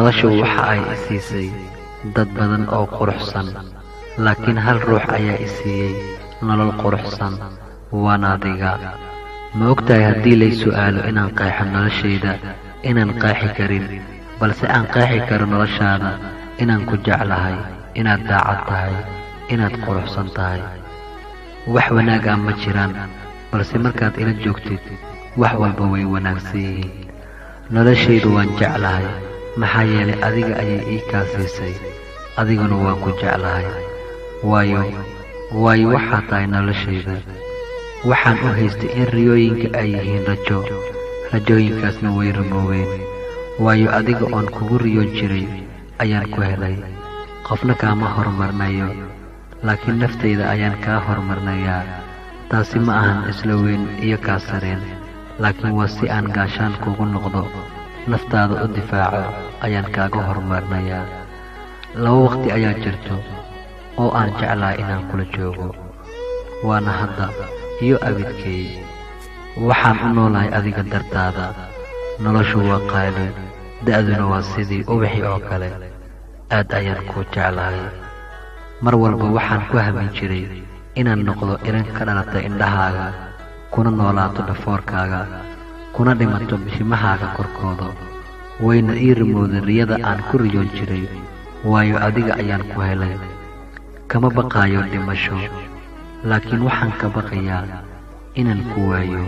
Noloshu waxa ay i siisay dad badan oo quruxsan, laakiin hal ruux ayaa i siiyey nolol quruxsan, waana adiga. Ma ogtahay haddii lay su'aalo inaan qeexo noloshayda inaan qeexi karin, balse aan qeexi karo noloshaada, inaan ku jeclahay, inaad daacad tahay, inaad quruxsan tahay. Wax wanaag ah ma jiraan, balse markaad ila joogtid wax walba way wanaagsan yihiin. Noloshaydu waan jeclahay, maxaa yeelay adiga ayay ii kaa siisay, adiguna waan ku jeclahay. Waayo waxaa tahay noloshayda. Waxaan u haystay in riyooyinka ay yihiin rajo, rajooyinkaasna way rumoobeen. Waayo adiga oon kugu riyoon jiray ayaan ku helay. Qofna kaama horumarnayo, laakiin naftayda ayaan kaa horumarnayaa. Taasi ma ahan isla weyn iyo kaa sareen, laakiin waa si aan gaashaan kugu noqdo, naftaada u difaaco ayaan kaaga horumarnayaa. Laba waqti ayaa jirto oo aan jeclahay inaan kula joogo, waana hadda iyo abidkay. Waxaan u noolahay adiga dartaada. Noloshu waa qaali, da'duna waa sidii ubaxii oo kale. Aad ayaan kuu jeclahay. Mar walba waxaan ku hamin jiray inaan noqdo inan ka dhalatay indhahaaga, kuna noolaato dhafoorkaaga, kuna dhimato bishimahaaga korkooda. Wayna ii rumowday riyada aan ku riyoon jiray, waayo adiga ayaan ku helay. Kama baqaayo dhimasho, laakiin waxaan ka baqayaa inaan ku waayo.